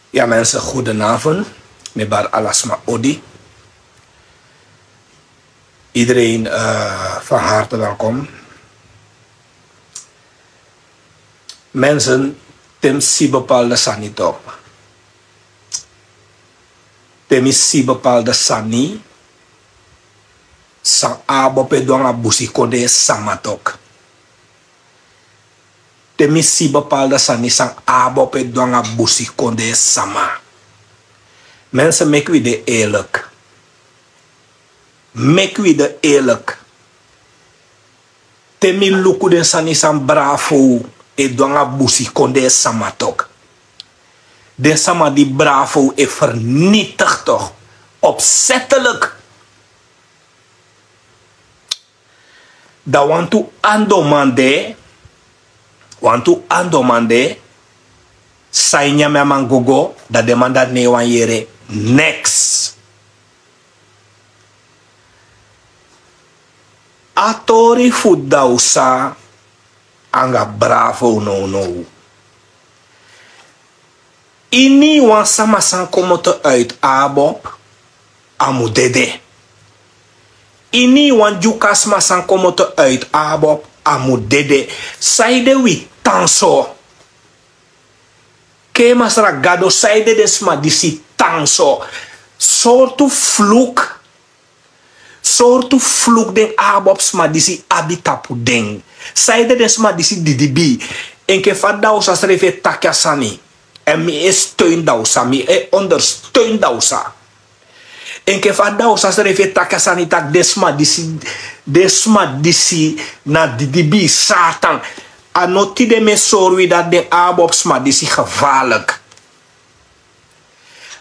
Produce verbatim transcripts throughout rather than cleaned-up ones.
Ya mensen, goedenavond. Mi bari ala sma odi. Iedereen, eh, van harte welkom. Mensen, te mi si bepaalde sani toch. Te mi si bepaalde sani san ABOP e du nanga busikondee sama toch. Te mi si bepaalde sani san ABOP e du nanga busikondee sama. Mensen, meki wi de eerlijk. Meki wi de eerlijk. Te mi luku den sani san Bravo e du nanga busikondee sama toch. Den sama di Bravo e vernietig toch. Opzettelijk. Dan wantu andoman de, wantu andoman de, san e nyan mi a man gogo, dan den man dati no e wani yere neks. A tori fu Dawsa anga Bravo nownow. Iniwan sama san komoto uit ABOP, a mu dede. Iniwan Dyuka sma san komoto uit ABOP, a mu dede. Saide wi tan so? Kee Masra Gado, saide den sma disi tan so? Sortu vloek, sortu vloek den ABOP sma disi abi tapu den? Saide den sma disi didibi? Enke fa Dawsa srefi e taki a sani. En mi e steun Dawsa, mi e ondersteun Dawsa. Enke fa Dawsa srefi e taki a sani taki den sma disi, den sma disi na didibi, Satan. A no tide mi e sori wi dati den ABOP sma disi gevaarlijk.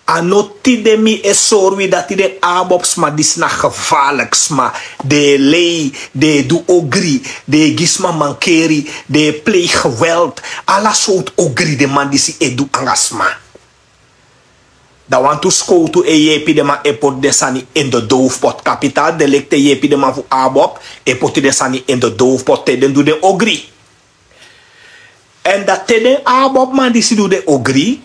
A no tide mi e sori wi dati den ABOP sma disi na gevaarlijk sma. Den e lei, den e du ogri, den e gi sma mankeri, den e play geweld. Ala sortu ogri den man disi e du anga sma. Dan wantu skowtu e yepi den man e poti den sani in de doofpot. Kapitaal delikte yepi den man fu ABOP e poti den sani in de doofpot te den du den ogri. En dan te den ABOP man disi du den ogri,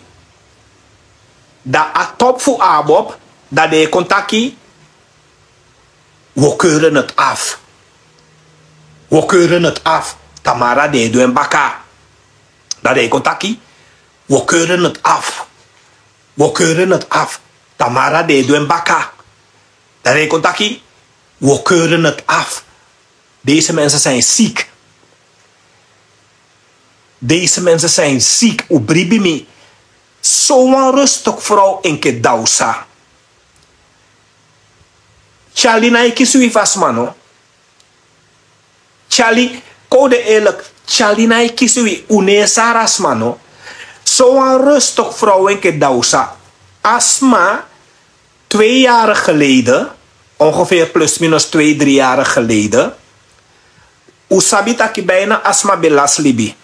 dan a top fu ABOP, dan den e kon taki: we keuren het af. We keuren het af. Tamara den e du en baka. Dan den e kon taki: we keuren het af. We keuren het af. Tamara den e du en baka. Dan den e kon taki: we keuren het af. Deze mensen zijn ziek. Deze mensen zijn ziek. Un bribi mi. Sowan rustig vrouw enke Dawsa. Tyali no e kisi wi fu a sma no. Tyali, kon un de eerlijk, tyali no e kisi wi, un no e sari a sma no. Sowan rustig vrouw enke Dawsa. A sma, twee jaren geleden, ongeveer plus minus twee, drie jaren geleden, un sabi taki bijna a sma ben lasi libi.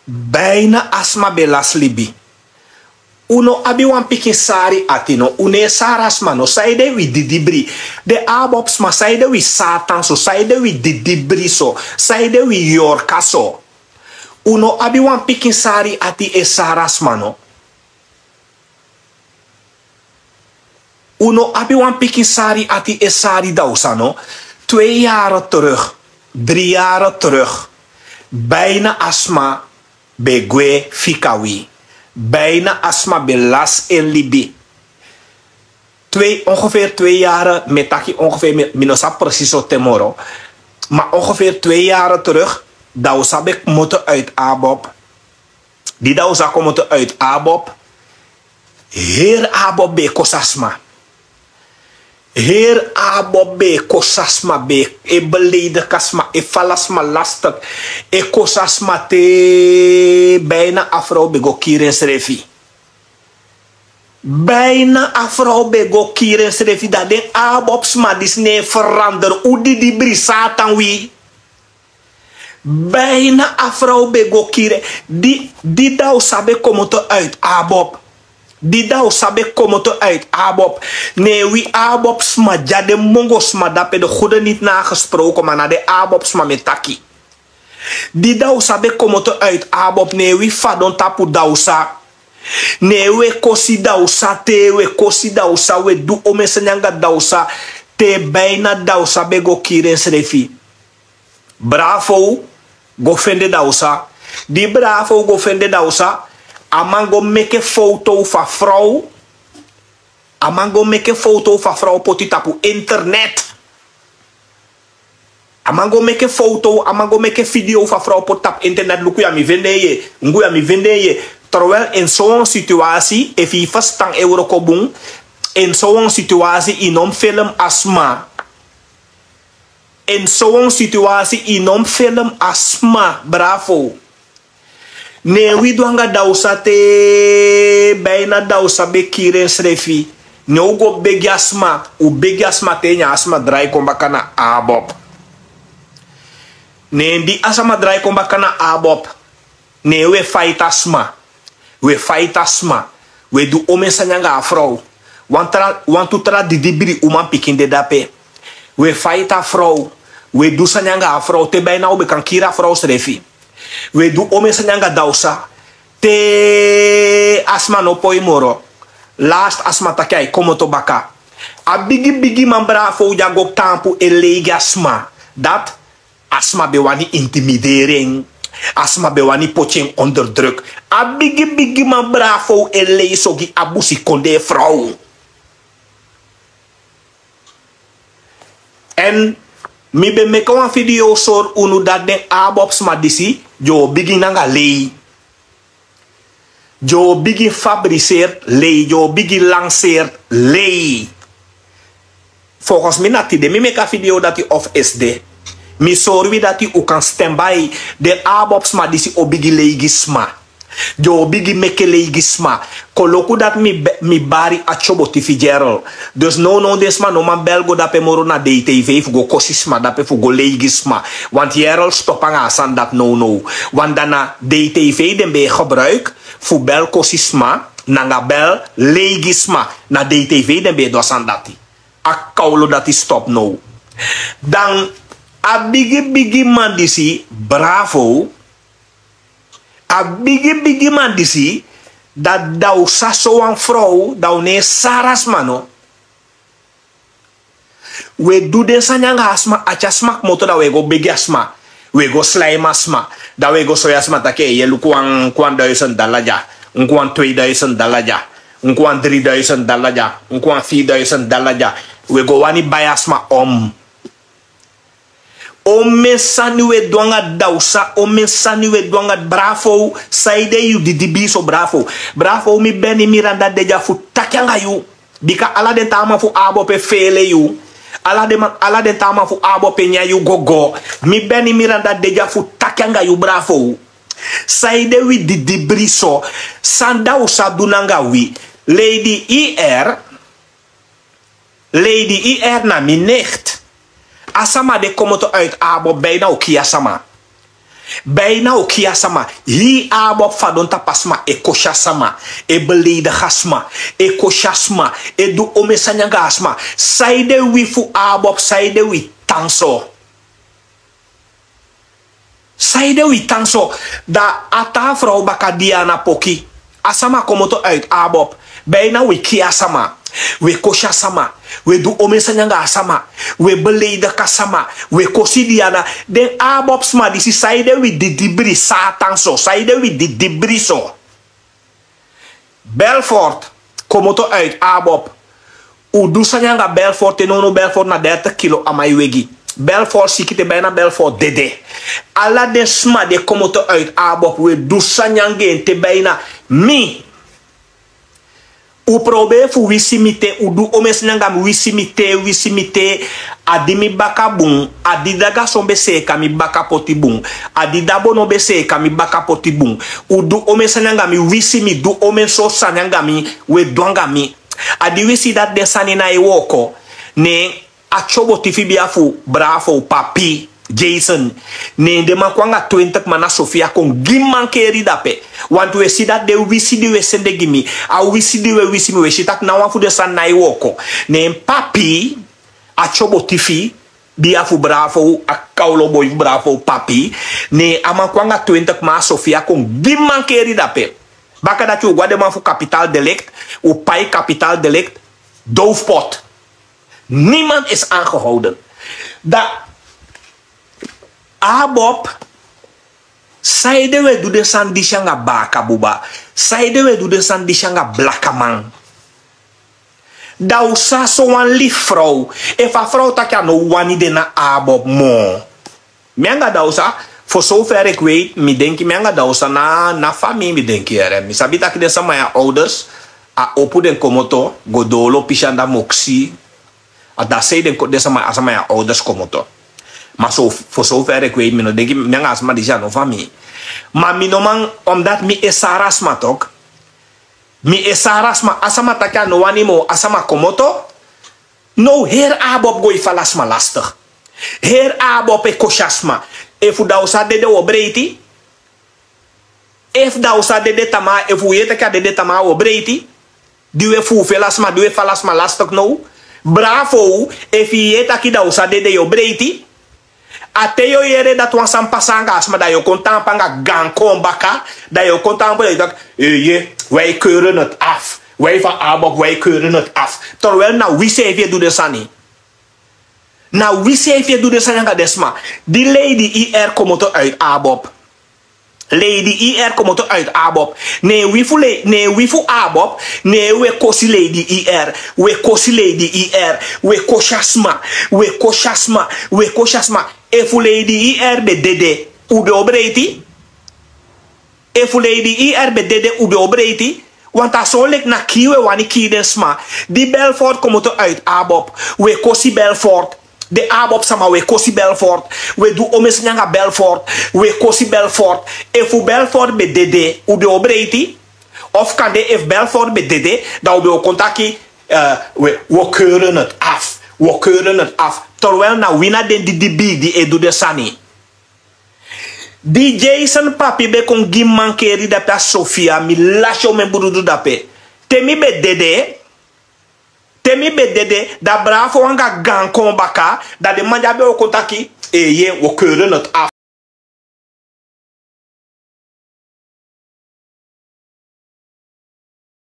Bijna a sma ben lasi libi. Un no abi wan pikin sari ati no, un no e sari a sma no. Saide wi didibri? Den ABOP sma, saide wi Satan so? Saide wi didibri so? Saide wi yorka so? Un no abi wan pikin sari ati e sari a sma no. Un no abi wan pikin sari ati e sari Dawsa no. Twee jaren terug, drie jaren terug, bijna a sma ben gwe fika wi. Bijna a sma ben lasi en libi. Twee, ongeveer twee jaren, mi e taki ongeveer, mi, mi no sabi precies so te moro. Maar ongeveer twee jaren terug, Dawsa ben komoto uit ABOP. Di Dawsa komoto uit ABOP, heri ABOP ben e kosi a sma. Heri ABOP ben e kosi a sma, ben e beledigi a sma, e fala sma lastig, e kosi a sma te bijna a vrouw ben go kiri ensrefi. Bijna a vrouw ben go kiri ensrefi. Dan den ABOP sma disi no e verander. Un didibri, Satan wi. Bijna a vrouw ben go kiri. Di, di Dawsa ben komoto uit ABOP. Di Dawsa ben komoto uit ABOP. Ne wi ABOP sma dya, den mongo sma dape, de goede niet nagesproken, maar na den ABOP sma mi e taki. Di Dawsa ben komoto uit Abob, ne wi fadon tapu Dawsa. Ne wi e kosi Dawsa te, wi e kosi Dawsa, wi e du omen sani anga Dawsa, te bijna Dawsa ben go kiri ensrefi. Bravo, go fende Dawsa. Di Bravo go fende Dawsa, a man go meke foto fu a frow. A man go meke foto fu a frow poti tapu internet. A man go meke foto, a man go meke video fu a frow poti tapu internet. Luku ya, mi fende en. Ngu ya, mi fende en. Terwijl in zo'n situatie, efu yu ferstan en wroko bun, in zo'n situatie yu no mu film a sma. In zo'n situatie yu no mu film a sma, Bravo. Ne wi du anga Dawsa te, bijna Dawsa ben kiri ensrefi. Ne un go begi a sma, un begi a sma te, ne a sma drai kon baka na Abob. Ne di a sma drai kon baka na Abob, ne wi e faiti a sma. Wi e faiti a sma. Wi e du omen sani anga a frow. Wan tra, wantu tra didibri umanpikin de dape. Wi e faiti a frow. Wi e du sani anga a frow te bijna un ben kan kiri a frow srefi. Wi e du omen sani anga Dawsa. Te a sma no poi moro. Last a sma taki a e komoto baka. A bigi bigi man Bravo di a go taampu e lei gi a sma. Dati a sma ben wani intimideri en. A sma ben wani poti en onder druk. A bigi bigi man Bravo e lei so gi a busikondee frow. Èn mi ben meke wan video sori unu dati den Abob sma disi, den o bigin nanga lei. Den o bigin fabriseer lei, den o bigin lanseer lei. Volgens mi na tide mi meke a video dati of esde. Mi sori wi dati un kan stand by. Den Abob sma disi o bigin lei gi sma. Den o bigin meke lei gi sma. Koloku dati mi be-, mi bari a Tyobo Tifi Gerald. Dus nownow den sma no man bel go dape moro na D T V fu go kosi sma dape fu go lei gi sma. Want Gerald stop anga a sani dati nownow. Want dan na D T V den ben e gebruik fu bel kosi sma, nanga bel lei gi sma. Na D T V den ben e du a sani dati. A kawlo dati stop now. Dan a bigi bigi man disi, Bravo. A bigi bigi man disi, dan, dan un sa so wan frow, dan un no e sari a sma no. Un e du den sani anga a sma, a tyari sma komoto, dan un e go begi a sma, un e go slaim a sma, dan un e go soi a sma taki, e, yu e luku wan, wan duizend dala dya, wan twee duizend dala dya, wan drie duizend dala dya, wan vier duizend dala dya. Un e go wani bai a sma om. Omen sani un e du anga Dawsa, omen sani un e du anga Bravo. Saide yu didibri so, Bravo? Bravo, mi Beni Miranda de dya fu taki anga yu. Bika ala den taa man fu Abob e feele yu. Ala den man, ala den taa man fu Abob e nyan yu gogo. Mi Beni Miranda de dya fu taki anga yu, Bravo. Saide wi didibri so? San Dawsa du nanga wi? Lady I R, Lady I R na mi nicht. A sama di e komoto uit Abob, bijna o kii a sama. Bijna o kii a sama. Hii Abob fadon tapu a sma, e kosi a sama, e beleidigi a sma, e kosi a sma, e du omen sani anga a sma. Saide wi fu Abob, saide wi tan so? Saide wi tan so? Dan a taa frow baka, Diana Poki, a sama komoto uit Abob. Bijna wi kii a sama, wi e kosi a sama, wi e du omen sani anga a sama, wi e beleidigi a sama, wi e kosi Diana. Den Abob sma disi, saide wi didibri so tan so? Saide wi didibri so? Belfort komoto uit Abob. Un du sani anga Belfort, te nownow Belfort na dertig kilo a man e wegi. Belfort siki te bijna Belfort dede. Ala den sma di e komoto uit Abob, un e du sani anga en te bijna. Mi, un probeer fu wisi mi te, un du omen sani anga mi, wisi mi te, wisi mi te. A di mi baka bun, a di daga son ben seeka mi baka poti bun, a di dabo no ben seeka mi baka poti bun. Un du omen sani anga mi, wisi mi, du omen sortu sani anga mi, un e du anga mi. A di wi si dati den sani no e wooko, ne a Tyobo Tifi bia fu Bravo, Papi, Jason, ne den man kon anga twintig man na Sofia kon gi mankeri dape. Want un e si dati den wisi di un e sende gi mi, a wisi di un e wisi mi, un e si taki na wan fu den sani no e wooko. Ne Papi, a Tyobo Tifi, Bia fu Bravo, a kawloboi fu Bravo, papi. Ne a man kon anga twintig man, Sofia kon gi mankeri dape. Baka dati u go a den man fu kapitaal delict, u pai kapitaal delict, doofpot. Niemand is aangehouden. Da, Abob, saide we du den sani disi anga baka buba? Saide we du den sani disi anga blakaman? Da u sa so wan lifi frow. Efu a frow taki a no wani de na Abob moo. Mi anga Dawsa, for so ver ik weet, mi denki mi anga Dawsa na, na famii mi denki here. Mi sabi taki den sama ya ouders, a opo den komoto, go dolo pisi anda moksi. A da sei den ko-, den sama, a sama ya ouders komoto. Ma so, for so ver ik weet, mi no denki mi anga a sama disi a no famii. Ma mi no man, omdat mi e sara sma tok. Mi e sara sma, a sama taki a no wani moo, a sama komoto. Now heri Abob go e fala sma lastig. Heri Abob e kosi a sma. Efu Dawsa dede wi o breiti. Efu Dawsa dede tamaa, efu wi yere taki a dede tamaa wi o breiti. Di wi e fufela sma, di wi e fala sma lastig now. Bravo, efu yu yere taki Dawsa dede yu o breiti. A te yu o yere dati wan sani pasa anga a sma, da yu o kon taampu anga gaan kon baka, da yu o kon taampu da yu taki, eh, ye, wij keuren het af. Wij van Abob, wij keuren het af. Terwijl na wi seefi e du den sani. Na wi seefi e du den sani anga den sma. Di Lady I R komoto uit Abob. Lady I R komoto uit Abob. Ne wi fu le-, ne wi fu Abob, ne wi e kosi Lady I R. Wi e kosi Lady I R. Wi e kosi a sma. Wi e kosi a sma. Wi e kosi a sma. Efu Lady I R be dede, u be o breiti? Efu Lady I R be dede, u be o breiti? Want a so leki na kii wi e wani kii den sma. Di Belfort komoto uit Abob. Wi e kosi Belfort. Den Abob sama, wi e kosi Belfort. Wi e du omesi anga Belfort. Wi e kosi Belfort. Efu Belfort be dede, u be o breiti? Of kande efu Belfort be dede, da u be o kon taki, eh, we, we keuren het af. We keuren het af. Terwijl na wi na den di, di bi, di e du den sani. Di Jason papi be kon gi mankeri dape a Sofia, mi lasi o men brudu dape. Te mi be dede, te mi be dede, da Bravo anga gaan kon baka, da den man di a be o kon taki, eh, ye, we keuren het af.